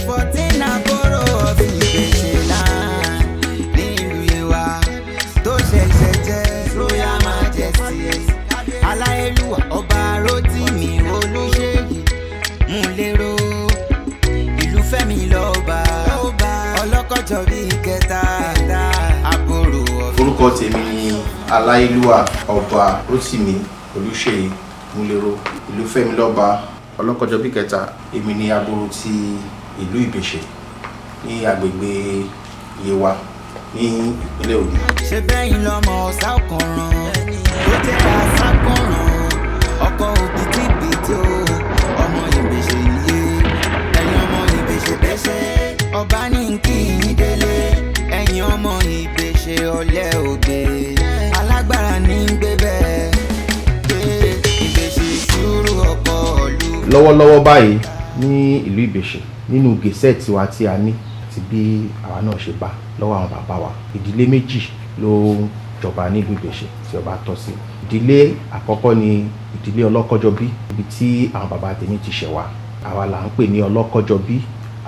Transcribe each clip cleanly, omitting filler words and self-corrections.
Fourteen Aboro of Ìbèṣe land nílùú Yewa tó ṣẹ̀ṣẹ̀ jẹ́ Royal Majesty Aláyélúwà Ọba Rótìmí Olúṣèyí Múlẹ́rọ ìlú Fẹ́mi lọ́ba ọlọ́kọ̀jọ́ bíi kẹta Aboro of. Orúkọ tèmi ni Aláyélúwà Ọba Rótìmí Olúṣèyí Múlẹ́rọ ìlú Fẹ́mi lọ́ba ọlọ́kọjọ́ bí kẹta. Èmi ni Aboro ti ìlú Ìbèṣe ní agbègbè Yewa ní ìpínlẹ̀ Ògùn. Ṣe bẹ́yìn lọ́mọ ọ̀sá ọ̀kànràn tó jẹ́ àsákànràn ọkọ̀ òbítíbitì o, ọmọ Ìbèṣe nílé, ẹ̀yin ọmọ Ìbèṣe bẹ́ṣẹ́ ọba ní kí yín délé, ẹ̀yin ọmọ Ìbèṣe ọ̀lẹ́ ògbé alágbára ní gbé bẹ́ẹ̀ pé Ìbèṣe sùúrù ọkọ̀ ọ̀lú. Lọ́wọ́lọ́wọ́ báyìí ní ìlú Ìbèṣe, nínú gazette tiwa tí a ní àti bí àwa náà ṣe bá lọ́wọ́ àwọn bàbá wa, ìdílé méjì ló ń jọba nílùú Ìbèṣe tí ọba tọ́ sí. Ìdílé àkọ́kọ́ ni ìdílé Ọlọ́kọ́jọbí, ibi tí àwọn bàbá tèmi ti ṣẹ̀ wá. Àwa là ń pè ní Ọlọ́kọ́jọbí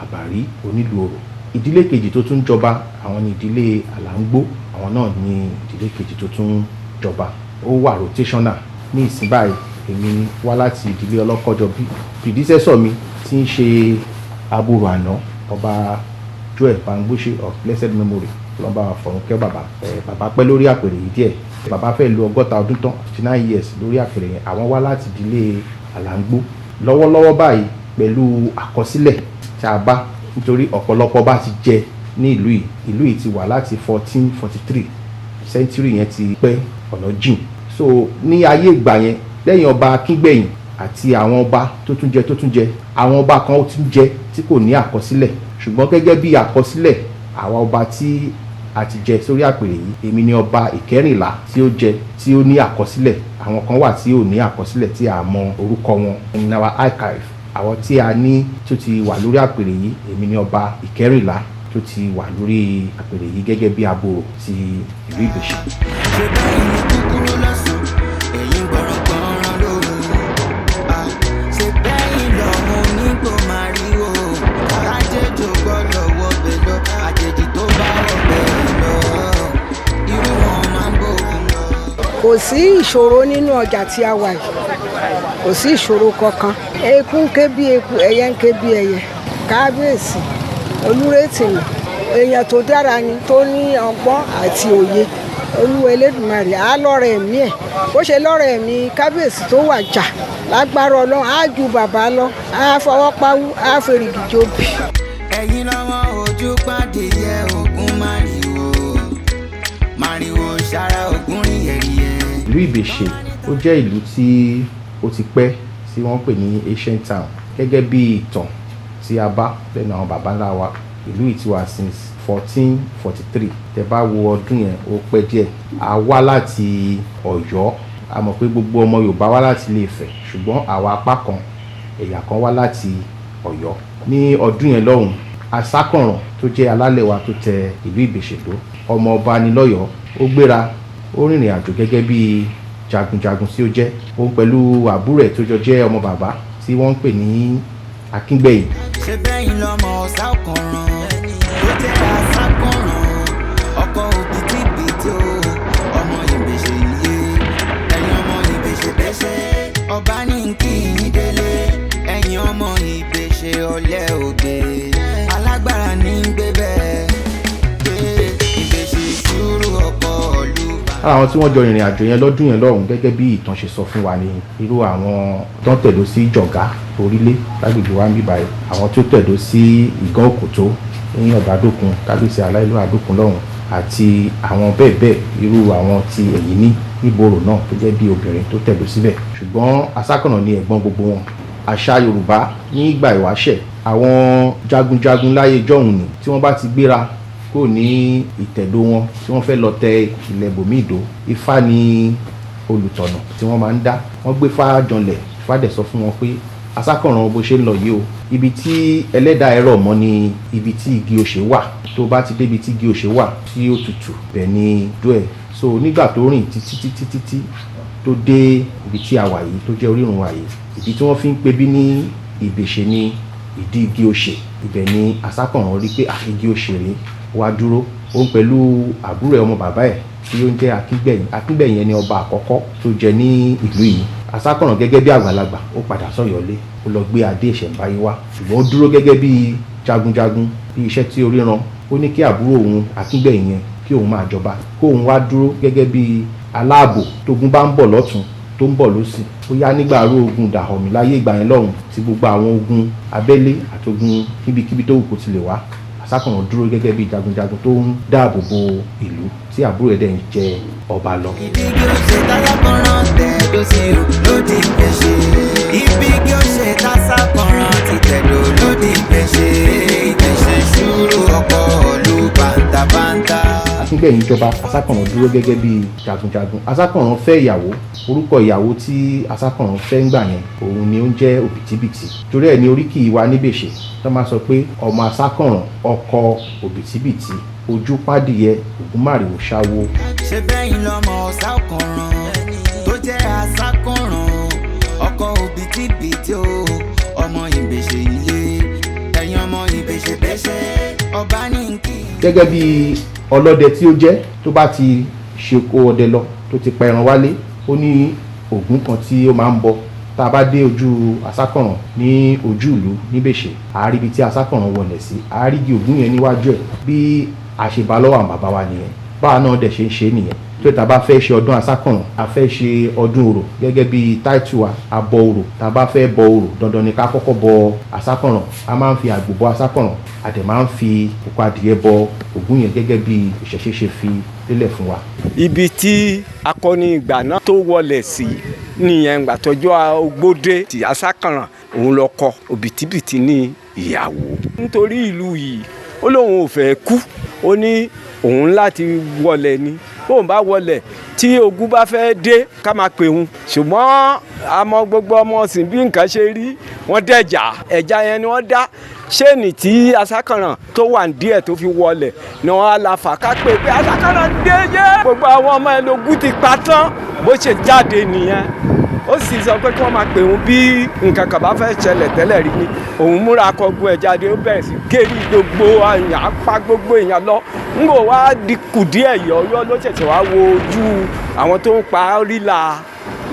Àbàrí Onílùú Òrò. Ìdílé kejì tó tún jọba, àwọn ni ìdílé Àlàǹgbó. Àwọn náà ni ìdílé kejì tó tún jọba. Ó wà rotational ní ìsìn báyìí. Èmi wá láti ìdílé Ọlọ́kọ́jọbí. Predecessor mi tí ń ṣe Aboro àná, Ọba Joel Bangbose of blessed memory, lọ́n bá wa fọ̀run kẹ́ bàbá ẹ̀. Bàbá pẹ́ lórí àpèrè yìí díẹ̀. Bàbá fẹ́ lu 60 ọdún tán, 59 years lórí àpèrè yẹn. Àwọn wá láti ìdílé Àlàǹgbó. Lọ́wọ́lọ́wọ́ báyìí, pẹ̀lú àkọsílẹ̀ tí a bá, nítorí ọ̀pọ̀lọpọ̀ bá ti jẹ ní ìlú yìí, ìlú yìí ti wà láti 1443. Century yẹn ti pẹ́, ọ̀nà jìn. So ní ayé ìgbà yẹn, lẹ́yìn Ọba Akíngbẹ̀yìn àti àwọn ọba tó tún jẹ tó tún jẹ, àwọn ọba kan ó tún jẹ tí kò ní àkọsílẹ̀. Ṣùgbọ́n gẹ́gẹ́ bí àkọsílẹ̀ àwa ọba tí a ti jẹ sórí àpèrè yìí, èmi ni ọba ìkẹrìnlá tí ó jẹ tí ó ní àkọsílẹ̀. Àwọn kan wà tí ò ní àkọsílẹ̀ tí a mọ orúkọ wọn in our archive. Àwọn tí a ní tó ti wà lórí àpèrè yìí, èmi ni ọba ìkẹrìnlá tó ti wà lórí àpèrè yìí gẹ́gẹ́ bí Aboro ti ìlú Ìbèṣe. Ṣe bẹ́yìn ní kúkúrú lọ́sàn-án, ẹ̀yin gbọ̀rọ̀gbọ̀rọ̀ lóru. Ah, ṣe bẹ́yìn lọ́mọ onígbò màrìwò, àjèjò gbọ́dọ̀ wọbẹ̀ lọ, àjèjì tó bá wọbẹ̀ lọ, irú wọn máa ń bòkun lọ. Kò sí ìṣòro nínú ọjà tí a wà yìí, kò sí ìṣòro kankan. Eku ń ké bí eku, ẹyẹ ń ké bí ẹyẹ. Kábíyèsí Olúrótìmí, èèyàn tó dára ni, tó ní ọgbọ́n àti òye. Olúwa Elédùmarè á lọ́rọ̀ ẹ̀mí ẹ̀. Bó ṣe lọ́rọ̀ ẹ̀mí kábíyèsí tó wà jà, lágbára Ọlọ́run, á ju bàbá lọ, á fọwọ́ pawú, á ferìgì jobì. Ẹ̀yin lọ́wọ́ ojú pàdé yẹ ògún màrìwò màrìwò sára ògún ríyẹ̀ríyẹ̀. Ìlú Ìbèṣe, ó jẹ́ ìlú tí ó ti pẹ́ tí wọ́n pè ní ancient town. Gẹ́gẹ́ bí ìtàn tí a bá lẹ́nu àwọn baba ńlá wa, ìlú yìí ti wà since 1443. Tẹ́ bá wo ọdún yẹn, ó pẹ́ díẹ̀. A wá láti Ọ̀yọ́. A mọ̀ pé gbogbo ọmọ Yorùbá wá láti Ilé Ifẹ̀, ṣùgbọ́n àwa apá kan, ẹ̀yà kan wá láti Ọ̀yọ́. Ní ọdún yẹn lọ́hùn, Asákànràn tó jẹ́ alálẹ̀ wa tó tẹ ìlú Ìbèṣe dó, ọmọ ọba ní lọ́yọ̀ọ́, ó gbéra, ó rìnrìn àjò gẹ́gẹ́ bí jagunjagun tí ó jẹ́, òun pẹ̀lú àbúrò ẹ̀ tó jọ jẹ́ ọmọ bàbá tí wọ́n ń pè ní Akíngbẹ̀yìn. Ṣe bẹ́yìn lọ́mọ ọ̀sá ọ̀kànràn tó jẹ́ àsákànràn ọkọ̀ òbítíbitì o, ọmọ Ìbèṣe nílé, ẹ̀yin ọmọ Ìbèṣe bẹ́ṣẹ́ ọba ní kí yín délé, ẹ̀yin ọmọ Ìbèṣe ọ̀lẹ́ ògbé alágbára ní gbé bẹ́ẹ̀ pé Ìbèṣe sùúrù ọkọ̀ ọ̀lú. Lára àwọn tí wọ́n jọ rìnrìn àjò yẹn lọ́dún yẹn lọ́hùn, gẹ́gẹ́ bí ìtàn ṣe sọ fún wa, ní irú àwọn tó ń tẹ̀dó sí Jọ̀gá orílẹ̀ lágbègbè wa ń bíbáyìí, àwọn tó tẹ̀dó sí Ìgàn Òkòtó ní Ọ̀dàdókun, kábíyèsí aláìlú àdókun lọ́hùn, àti àwọn bẹ́ẹ̀ bẹ́ẹ̀, irú àwọn tí ẹ̀yìn ní níborò náà tó jẹ́ bí obìnrin tó tẹ̀dó síbẹ̀. Ṣùgbọ́n Asákànà ni ẹ̀gbọ́n gbogbo wọn. Àṣà Yorùbá ní ìgbà ìwáṣẹ̀, àwọn jagunjagun láyé jọ̀hún ni, tí wọ́n bá ti gbéra kò ní ìtẹ̀dó wọn tí wọ́n fẹ́ lọ tẹ ilẹ̀ bòmíì dó, Ifá ní olùtọ̀nà tí wọ́n máa ń dá. Wọ́n gbé fá janlẹ̀, Ifá dẹ̀ sọ fún wọn pé, "Asákànràn, bó ṣe ń lọ yìí o, ibi tí ẹlẹ́dàá ẹ̀rọ mọ́ ni ibi tí igi òṣè wà. Tó bá ti débi tí igi òṣè wà tí ó tutù, bẹ́ẹ̀ ni dó ẹ̀." So nígbà tó rìn títí títí títí tó dé ibi tí a wà yìí, tó jẹ́ orírun wa yìí, ìdí tí wọ́n fi ń pe bí ní Ìbèṣe ní. ìdí igi òṣè. Ibẹ̀ ni Asákànràn rí pé igi òṣè rèé, wá dúró. Òun pẹ̀lú àbúrò ẹ̀, ọmọ bàbá ẹ̀ tí ó ń jẹ́ Akíngbẹ̀yìn. Akíngbẹ̀yìn ẹni ọba àkọ́kọ́ tó jẹ ní ìlú yìí. Asákànràn gẹ́gẹ́ bí àgbàlagbà, ó padà sọ̀yọ́lé, ó lọ gbé adé ìṣẹ̀ǹbáyé wá, ṣùgbọ́n ó dúró gẹ́gẹ́ bí jagunjagun, bí iṣẹ́ tí orí ran. Ó ní kí àbúrò òun Akíngbẹ̀yìn yẹn kí òun máa jọba, kó òun wá dúró gẹ́gẹ́ bí aláàbò tógun bá ń bọ̀ lọ́tún, tó ń bọ̀ lọ́sì. Ó yá, nígbà aró ogun Dàhọ̀mì láyé ìgbà yẹn lọ́hùn, tí gbogbo àwọn ogun abẹ́lé àti ogun níbikíbi tó wù kó ti lè wá, Asákànràn dúró gẹ́gẹ́ bí jagunjagun tó ń dáàbò bo ìlú, tí àbúrò ẹ̀ dẹ̀ ń jẹ ọba lọ. Ibi kí ó ṣe tálákọ̀ràn tẹ̀dó sí o lódì Ìbèṣe. Ibi kí ó ṣe tásákọ̀ràn ti tẹ̀dó lódì Ìbèṣe. Ìbèṣe ṣúrù ọkọ̀ òlu bàǹtàbàǹtà. Akíngbẹ̀yìn jọba, Asákànràn dúró gẹ́gẹ́ bí jagunjagun. Asákànràn fẹ́ ìyàwó. Orúkọ ìyàwó tí Asákànràn fẹ́ ń gbà yẹn, òun ni ó ń jẹ́ Òbítíbitì. Torí ẹ̀ ní oríkì wa níbèṣe tó máa sọ pé ọmọ Asákànràn, ọkọ Òbítíbitì, ojú pádìyẹ Ògúnmàrìwò ṣáwó. Ṣé bẹ́yìn lọ́mọ ọ̀sákànràn tó jẹ́ Asákànràn, ọkọ̀ òbítíbitì o, ọmọ Ìbèṣe ilé, ẹ̀yin ọmọ Ìbèṣe bẹ́ṣẹ́, ọba ní kí. Gẹ́gẹ́ bí ọlọ́dẹ tí ó jẹ́, tó bá ti ṣeko ọdẹ lọ, tó ti pa ẹran wálé, ó ní Ògún kan tí ó máa ń bọ. Tá a bá dé ojú Asákànràn ní ojú ìlú níbèṣe, àárí ibi tí Asákànràn wọlé sí, àárí igi Ògún yẹn níwájú ẹ̀. Bí àṣebá lọ́wọ́ àwọn bàbá wa nìyẹn, báwa náà dẹ̀ ṣe ń ṣe nìyẹn. Tó tá a bá fẹ́ ṣe ọdún Asákànràn, a fẹ́ ṣe ọdún orò gẹ́gẹ́ bí táìtù wa, a bọ orò. Tá a bá fẹ́ bọ orò, dandan ni ká kọ́kọ́ bọ Asákànràn. A máa ń fi àgbò bọ Asákànràn, a dẹ̀ máa ń fi òkú adìyẹ bọ Ògún yẹn gẹ́gẹ́ bí ìṣẹ̀ṣe ṣe fi lélẹ̀ fún wa. Ibi tí akọni ìgbà náà tó wọlé sí nìyẹn. Ìgbà tọjọ́ ogbódé tí Asákànràn, òun lọ kọ Òbítíbitì ní ìyàwó, nítorí ìlú yìí, ó lóun ò fẹ́ kú. Ó ní òun láti wọlé ni, bóun bá wọlé, tí ogun bá fẹ́ dé, ká máa pè òun. Ṣùgbọ́n àmọ́ gbogbo ọmọ ọ̀sìn bí nǹkan ṣe rí, wọ́n dẹ̀jà ẹ̀já yẹn ni wọ́n dá ṣéènì tí Asákànràn tó wà díẹ̀ tó fi wọlé ni wọ́n á la fà ká pé pé Asákànràn dé yé, gbogbo àwọn ọmọ ẹ̀ lógún ti pa tán. Bó ṣe jáde nìyẹn. Ó sì sọ pé kí wọ́n máa pè òun bí nǹkan kan bá fẹ́ ṣẹlẹ̀. Tẹ́lẹ̀ rí ni òun múra akọgun ẹ̀ jáde, ó bẹ̀rẹ̀ sí gérí gbogbo èèyàn, apá gbogbo èèyàn lọ. Ń bò wá di kù díẹ̀ yọ̀ọ́yọ́ ló ṣẹ̀ṣẹ̀ wá wo ojú àwọn tó ń pa ríla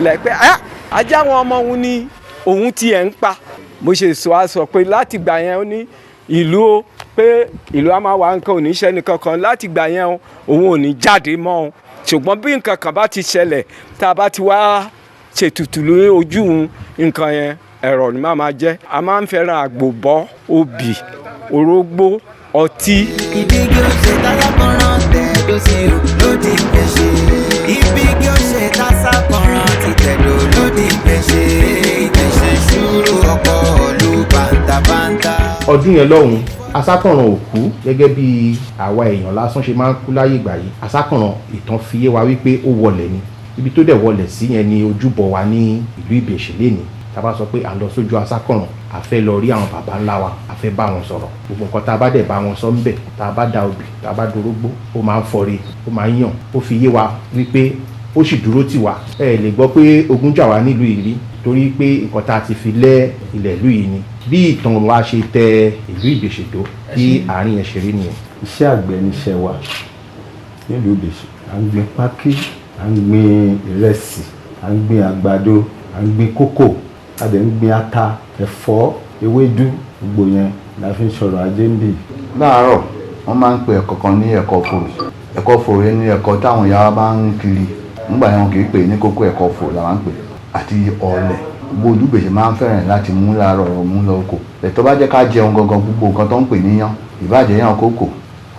lẹ̀ pé ẹ́ ajá àwọn ọmọ òun ni òun tiẹ̀ ń pa. Bó ṣe sọ, á sọ pé láti gbà yẹn, ó ní ìlú ó pé ìlú á máa wà, nǹkan ò ní ṣẹ́ni kankan. Láti gbà yẹn o, òun ò ní jáde mọ́ o, ṣùgbọ́n bí nǹkan kan bá ti ṣẹlẹ̀, tá a bá ti wá ṣètùtù lórí ojú nǹkan yẹn, ẹ̀rọ ni má máa jẹ́. A máa ń fẹ́ràn àgbò bọ́, obì, orógbó, ọtí. Ibi kí ó ṣe tálákọ̀ràn tẹ̀dó sí o lódì Ìbèṣe. Ibi kí ó ṣe tásákọ̀ràn ti tẹ̀dó lódì Ìbèṣe. Ìbèṣe ṣúrù ọkọ̀ òlu bàǹtàbàǹtà. Ọdún yẹn lọ́hùn, Asákànràn ò kú gẹ́gẹ́ bí àwa èèyàn lásán ṣe máa ń kú láyé ìgbà yìí. Asákànràn, ìtàn fi yé wa wípé ó wọlẹ̀ ni. Ibi tó dẹ̀ wọlẹ̀ sí yẹn ni ojúbọ wa ní ìlú Ìbèṣe lénìí. Tá a bá sọ pé à ń lọ sójú Asákànràn, a fẹ́ lọ rí àwọn bàbá ńlá wa, a fẹ́ bá wọn sọ̀rọ̀. Gbogbo nǹkan tá a bá dẹ̀ bá wọn sọ ńbẹ̀, tá a bá da obì, tá a bá dorógbó, ó máa ń fọre, ó máa ń yàn. Ó fi yé wa wípé ó sì dúró tì wá. Ẹ lè gbọ́ pé ogun jà wá nílùú yìí rí, torí pé nǹkan tá a ti fi lẹ́ ilẹ̀ ìlú yìí ni. Bí ìtàn wa ṣe tẹ ìlú Ìbèṣe tó, bí àárín yẹn ṣe rí nìyẹn. Iṣẹ́ àgbẹ̀ níṣẹ́ wa nílùú Ìbèṣe. À ń gbin pákí, à ń gbin ìrẹsì, à ń gbin àgbàdo, à ń gbin kókò, a dẹ̀ ń gbin ata, ẹ̀fọ́, ewédú. Gbogbo yẹn la fi ń sọ̀rọ̀ ajé ń bì. Láàárọ̀, wọ́n máa ń pe ẹ̀kọ́ kan ní ẹ̀kọ́ fòrò. Ẹ̀kọ́ fòrò yẹn ní ẹ̀kọ́ táwọn ìyá wa bá ń kiri nígbà yẹn. Wọn kì í pè ní kókó, ẹ̀kọ́ fòrò làwọn ń pè, àti ọ̀lẹ̀. Gbogbo olùgbèsè máa ń fẹ́ràn láti mú láàárọ̀, mú lọ oko. Ẹ̀tọ́ bá jẹ́ ká jẹun gangan, gbogbo nǹkan tó ń pè níyàn, ìbàjẹ́ yàn kókò,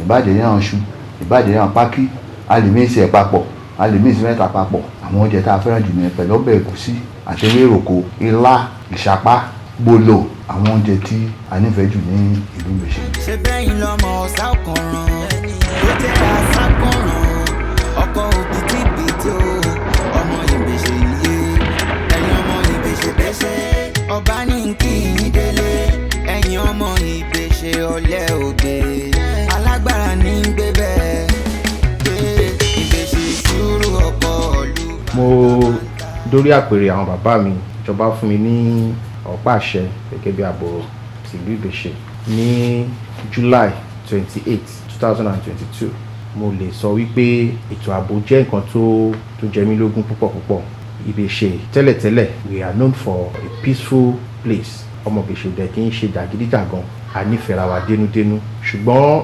ìbàjẹ́ yàn iṣu, ìbàjẹ́ yàn pákí, a lè mí ìsẹ̀ papọ̀, a lè mí ìsẹ̀ mẹ́ta papọ̀. Àwọn oúnjẹ tá a fẹ́ràn jù nìyẹn, pẹ̀lú ọbẹ̀ ẹ̀gúsí àti ewé ìròkò, ilá, ìṣapá, gbòlò, àwọn oúnjẹ tí a nífẹ̀ẹ́ jù ní ìlú Ìbèṣe. Ṣé bẹ́yìn lọ́mọ ọ̀sákànràn tó jẹ́ Asákànràn, ọkọ̀ òbítíbitì o, ọmọ Ìbèṣe ilé, ẹ̀yin ọmọ Ìbèṣe bẹ́ṣẹ́, ọba ní kí yín délé, ẹ̀yin ọmọ Ìbèṣe ọ̀lẹ́ òde, alágbára ní gbé bẹ́ẹ̀, Ìbèṣe ṣúrù ọkọ̀ ọ̀lú. Mo dórí àpèrè àwọn bàbá mi, ìjọba fún mi ní ọ̀pá àṣẹ gẹ́gẹ́ bí àbúrò. Tìlú Ìbèṣe ní July 28, 2022, mo lè sọ wípé ètò ààbò jẹ́ nǹkan tó jẹ mí lógún púpọ̀ púpọ̀. Ìbèṣe tẹ́lẹ̀tẹ́lẹ̀, we are known for a peaceful place. Ọmọ Ìbèṣe dẹ̀ kì í ṣe jàgídíjàgan, a nífẹ̀ẹ́ wa dénúdénú. Ṣùgbọ́n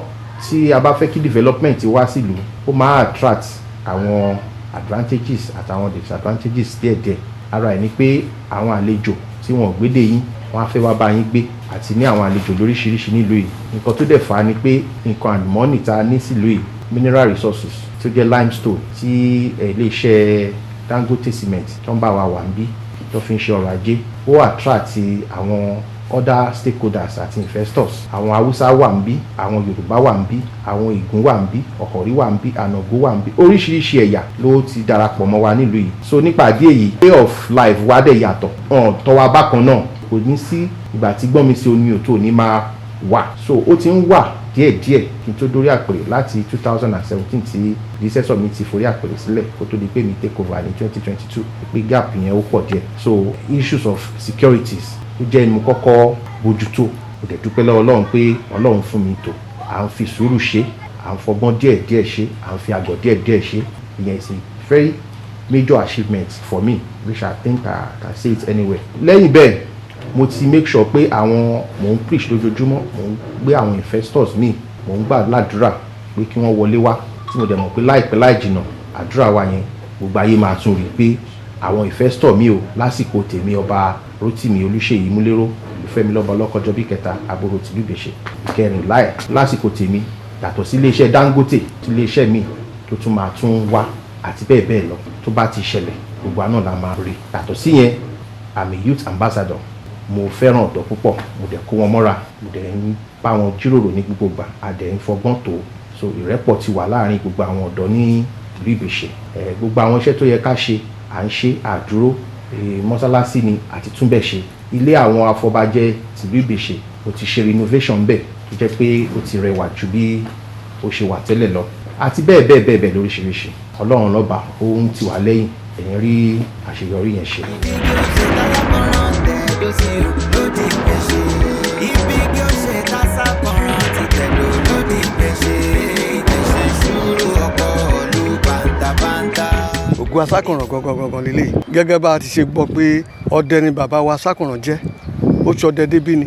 tí a bá fẹ́ kí development wá sílùú, ó máa attract àwọn advantages àtàwọn disadvantages díẹ̀díẹ̀. Ara ẹ̀ ni pé àwọn àlejò tí wọ́n gbédè yín, wọ́n á fẹ́ wá bá yín gbé, àti ní àwọn àlejò lóríṣiríṣi nílùú yìí. Nǹkan tó dẹ̀ fà á ni pé nǹkan àlùmọ́ọ́nì tá a ní sílùú yìí, mineral resources tó jẹ́ limestone, tí iléeṣẹ́ Dangote Cement tó ń bá wa wà ń bí, tó fi ń ṣe ọrọ̀ ajé, ó attract àwọn other stakeholders àti investors. Àwọn Haúsá wà ń bí, àwọn Yorùbá wà ń bí, àwọn Ìgún wà ń bí, Ọ̀kọ̀rí wà ń bí, Ànàgó wà ń bí. Oríṣiríṣi ẹ̀yà ló ti darapọ̀ mọ́ wa nílùú yìí. So nípa àdí èyí, way of life wa dẹ̀ yàtọ̀ ọ̀n tọ́wa bákan náà. Kò ní sí ìgbà tí gbọ́n mi sí omi ò tó ní máa wà. So ó ti ń wà díẹ̀díẹ̀ kí n tó dórí àpèrè láti 2017 tí predecessor mi ti forí àpèrè sílẹ̀, kó tó di pé mi take over ní 2022, pé gap yẹn ó pọ̀ díẹ̀. So issues of securities ó jẹ́ mo kọ́kọ́ bójútó. Mo dẹ̀ dúpẹ́ lọ́wọ́ Ọlọ́run pé Ọlọ́run fún mi tó. À ń fi sùúrù ṣe, à ń fọgbọ́n díẹ̀ díẹ̀ ṣe, à ń fi àgọ̀ díẹ̀ díẹ̀ ṣe. Ìyẹn is a very major achievement for me, which I think I can say it anywhere. Lẹ́yìn bẹ́ẹ̀, mo ti make sure pé àwọn mò ń preach lójoojúmọ́, mò ń gbé àwọn investors mi, mò ń gbà ládùúrà pé kí wọ́n wọlé wá, tí mo dẹ̀ mọ̀ pé láìpẹ́ láì jìnnà, àdúrà wa yẹn, gbogbo ayé máa tún rí i pé àwọn investor mi ò lásìkò tèmi, Ọba Rótìmí Olúṣèyí Múléró Olúfẹ́mi lọ́ba ọlọ́kọjọ́ bí kẹta, àbúrò tìlú Ìbèṣe ìkẹrin láì lásìkò tèmi, yàtọ̀ sí iléeṣẹ́ Dangote, tí iléeṣẹ́ mi tó tún máa tún wá àti bẹ́ẹ̀ bẹ́ẹ̀ lọ. Tó bá ti ṣẹlẹ̀, gbogbo àná la máa rí. Yàtọ̀ sí yẹn, I'm a youth ambassador. Mo fẹ́ràn ọ̀dọ́ púpọ̀, mo dẹ̀ kó wọn mọ́ra, mo dẹ̀ ń bá wọn jíròrò ní gbogbo ìgbà, a dẹ̀ ń fọgbọ́n tó. So ìrẹ́pọ̀ ti wà láàrin gbogbo àwọn ọ̀dọ́ ní ìlú Ìbèṣe. Gbogbo àwọn iṣẹ́ tó yẹ ká ṣe, à ń ṣe àdúró. Mọ́sálásí ni àti túnbẹ̀ ṣe, ilé àwọn afọbajẹ tìlú Ìbèṣe, mo ti ṣe renovation bẹ́ẹ̀, tó jẹ́ pé ó ti rẹwà ju bí ó ṣe wà tẹ́lẹ̀ lọ, àti bẹ́ẹ̀ bẹ́ẹ̀ bẹ́ẹ̀ bẹ́ẹ̀ lóríṣiríṣi. Ọlọ́run lọ́ba, ó ń tì wá lẹ́yìn, ẹ̀yìn rí àṣeyọrí yẹn ṣe. Ibi kí ó ṣe tálákọ̀ràn tẹ̀dó sí o lódì Ìbèṣe. Ibi kí ó ṣe tásákọ̀ràn ti tẹ̀dó lódì Ìbèṣe. Ìbèṣe ṣúrù ọkọ̀ òlu bàǹtàbàǹtà. Ògùn Asákànràn gangan gangan lélẹ̀. Gẹ́gẹ́ bá a ti ṣe gbọ́ pé ọdẹ ni bàbá wa Asákànràn jẹ́, ó ṣọdẹ débí ni.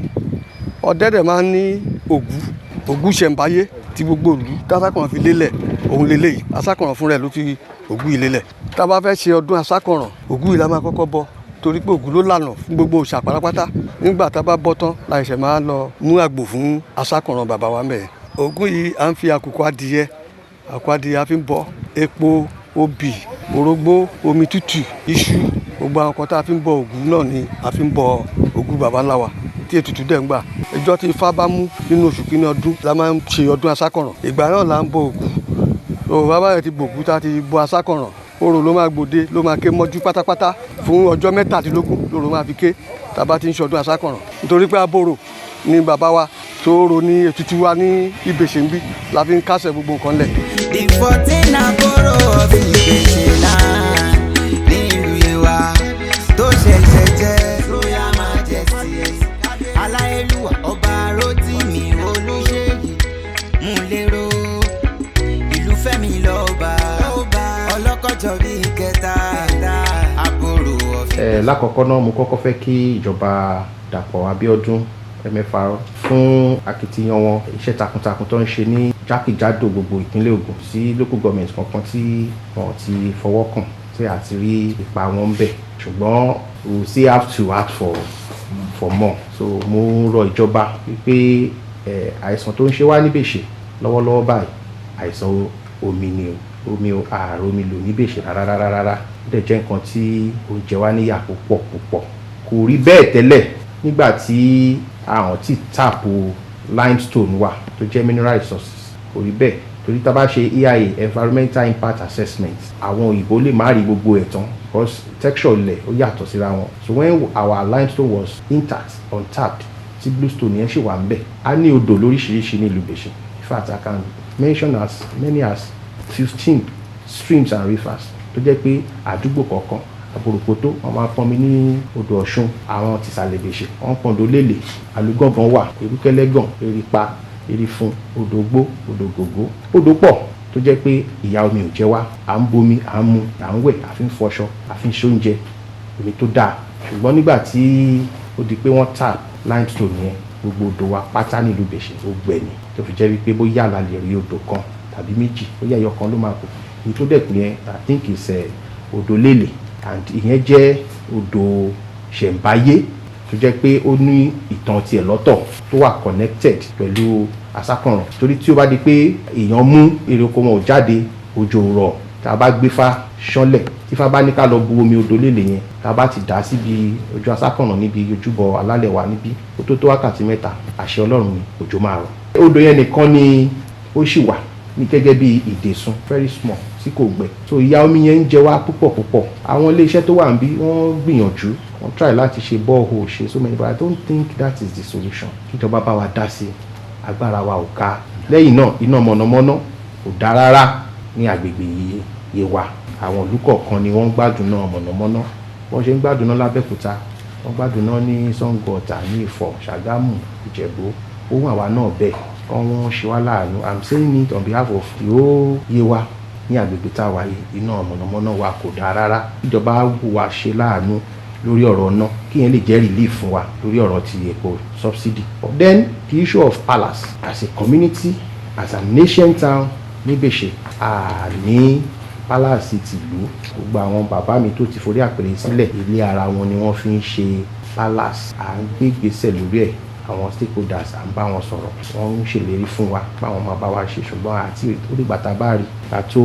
Ọdẹ dẹ̀ máa ń ní ògún, ògún ṣẹ̀ǹbáyé tí gbogbo ìlú tásákànràn fi lélẹ̀, òun lélẹ̀ yìí. Asákànràn fúnra ẹ̀ ló fi ògún yìí lélẹ̀. Tá a bá fẹ́ ṣe ọdún Asákànràn, ògún yìí la máa kọ́kọ́ bọ, torí pé ògún ló lànà fún gbogbo òòṣà pátápátá. Nígbà tá a bá bọ́ tán la ṣẹ̀ máa lọ mú àgbò fún Asákànràn bàbá wa mẹ́ẹ̀. Ògún yìí, à ń fi àkùkọ adìyẹ, àkùkọ adìyẹ a fi ń bọ, epo, obì, orógbó, omi tútù, iṣu, gbogbo àwọn kan tá a fi ń bọ Ògún náà ni a fi ń bọ Ògún baba ńlá wa, tí ètùtù dẹ̀ ń gbà. Ìjọ tí Ifá bá mú nínú oṣù kínní ọdún la máa ń ṣe ọdún Asákànràn. Ìgbà náà là ń bọ Ògún. Tó bàbá rẹ̀ ti bògún, tá a ti bọ Asákànràn, orò ló máa gbòde, ló máa ké mọ́jú pátápátá fún ọjọ́ 17 lóró máa fi ké tá a bá ti ń ṣọdún Asákànràn, nítorí pé aboro ni bàbá wa tó ro ní ètùtù wa ní Ìbèṣe ń bí la fi ń kásẹ̀ gbogbo nǹkan lẹ̀. The 14 Àbúrò of Ìbèṣe land ní ìlú Yewa tó ṣẹ̀ṣẹ̀ jẹ́ Royal Majesty, Aláyélúwà Ọba Rótìmí Olúṣèyí Múléró ìlú Fẹ́mi lọ́ba ọlọ́kọ̀jọ́ bíi kẹta, àbúrò of Ẹ lákọ̀ọ́kọ́ náà, mo kọ́kọ́ fẹ́ kí ìjọba Dàpọ̀ Abíọ́dún MFR fún akitiyan wọn, iṣẹ́ takuntakun tó ń ṣe ní jákèjádò gbogbo ìpínlẹ̀ Ògùn, sí local government kankan tí wọn ti fọwọ́ kàn tí a ti rí ipa wọn ń bẹ̀, ṣùgbọ́n we still have to ask for more. So mo rọ ìjọba wípé àìsàn tó ń ṣe wá níbèṣe lọ́wọ́lọ́wọ́ báyìí, àìsàn omi ni o. Omi o, ààrò omi lò níbèṣe rárá rárá rárá. Ó dẹ̀ jẹ́ nǹkan tí ó ń jẹ wá níyà púpọ̀ púpọ̀. Kò rí bẹ́ẹ̀ tẹ́lẹ̀ nígbà tí àwọn tí tap limestone wà, tó jẹ́ mineral resources. Kò rí bẹ́ẹ̀ torí tá a bá ṣe EIA, environmental impact assessment, àwọn òyìnbó lè má rí gbogbo ẹ̀ tán because texture ilẹ̀ ó yàtọ̀ síra wọn. So when our limestone was intact, untapped, tí bluestone yẹn ṣì wà ń bẹ̀, a ní odò lóríṣiríṣi ní ìlú Ìbèṣe. In fact, I can mention as many as 15 streams and rivers tó jẹ́ pé àdúgbò kọ̀ọ̀kan Àbòròkótó, wọ́n máa pọnmi ní odò Ọ̀ṣun. Àwọn tìsàlẹ̀ Ìbèṣe, wọ́n pọn odò Lélè. Àlùgọ̀ngàn wà, Erúkẹ́lẹ́gàn, Erípa, Erífun, odò Gbó, odò Gògó. Odò pọ̀ tó jẹ́ pé ìyà omi ò jẹ wá. À ń bomi, à ń mu, à ń wẹ̀, à fi ń fọṣọ, à fi ń ṣoúnjẹ, omi tó dáa. Ṣùgbọ́n nígbà tí ó di pé wọ́n tap limestone yẹn, gbogbo odò wa pátá nílùú Ìbèṣe, ó gbẹ ni, tó fi jẹ́ wípé bóyá la lè rí odò kan tàbí méjì, bóyá ẹyọ kan ló máa kù. Èyí tó dẹ̀ kù yẹn, I think is odò Lélè, and ìyẹn jẹ́ odò ṣẹ̀ǹbáyé tó jẹ́ pé ó ní ìtàn tiẹ̀ lọ́tọ̀ tó wà connected pẹ̀lú Asákànràn, torí tí ó bá di pé èèyàn mú èrè oko wọn ò jáde, òjò rọ̀, tá a bá gbé fá ṣánlẹ̀, tí fá bá ní ká lọ bu omi odò Lélè yẹn, tá a bá ti dà á síbi ojú Asákànràn níbi ojúbọ alálẹ̀ wa níbí, ó tó tó wákàtí 3, àṣẹ Ọlọ́run ni, òjò máa rọ̀. Odò yẹn nìkan ni ó sì wà ní gẹ́gẹ́ bí ìdèsùn, very small, tí kò gbẹ. So ìyà omi yẹn ń jẹ wá púpọ̀ púpọ̀. Àwọn iléeṣẹ́ tó wà níbí, wọ́n gbìyànjú, wọ́n try láti ṣe borehole, ṣe so many, but I don't think that is the solution. Kíjọba bá wa dá sí, agbára wa ò ká. Lẹ́yìn náà, iná mọ̀nàmọ́ná kò dá rárá ní agbègbè yìí Yewa. Àwọn ìlú kọ̀ọ̀kan ni wọ́n ń gbádùn náà mọ̀nàmọ́ná. Wọ́n ṣe ń gbádùn náà lábẹ́òkúta, wọ́n gbádùn náà ní Ṣàngó Ọ̀tà, ní Ifọ̀, Ṣàgámù, Ìjẹ̀bú. Ohun àwa náà bẹ́ẹ̀ kọ́ wọ́n ṣe wá láàánú. I'm saying it on behalf of the whole Yewa ní agbègbè tá a wà yìí. Iná mọ̀nàmọ́ná wa kò dáa rárá. Ìjọba wá ṣe láàánú lórí ọ̀rọ̀ náà, kí yẹn lè jẹ́ relief fún wa lórí ọ̀rọ̀ ti epo subsidy. Then the issue of palace. As a community, as an ancient town níbèṣe, a ní palace tìlú. Gbogbo àwọn bàbá mi tó ti forí àpèrè sílẹ̀, ilé ara wọn ni wọ́n fi ń ṣe palace. À ń gbé ìgbésẹ̀ lórí ẹ̀. Àwọn stakeholders, à ń bá wọn sọ̀rọ̀, wọ́n ń ṣèlérí fún wa báwọn máa bá wa ṣe, ṣùgbọ́n àti ó dìgbà tá a bá rí ká tó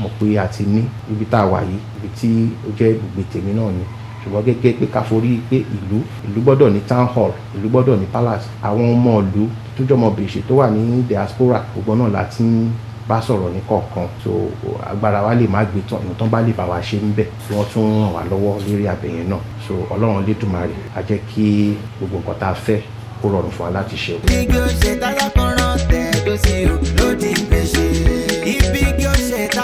mọ̀ pé a ti ní ibi tá a wà yìí, ibi tí ó jẹ́ ibùgbé tèmi náà ni. Ṣùgbọ́n gẹ́gẹ́ pé ká forí pé ìlú gbọ́dọ̀ ní town hall, ìlú gbọ́dọ̀ ní palace, àwọn ọmọ ìlú tó jọmọ Bèṣe tó wà ní diaspora, gbogbo náà la ti ń bá sọ̀rọ̀ ní kọ̀ọ̀kan. So agbára wa lè má gbé tán. Ìwọ̀n tán bá lè bá wa ṣe ń bẹ̀, tí wọ́n tún ràn wá lọ́wọ́ lórí abẹ̀yẹn náà. So Ọlọ́run Lédùmarè á jẹ́ kí gbogbo nǹkan tá a fẹ́ kó rọrùn fún wa láti ṣe. Ibi ó ṣe tálákọ̀ràn tẹ̀dó sí o lódì Ìbèṣe. Ibi kí ó ṣe tá.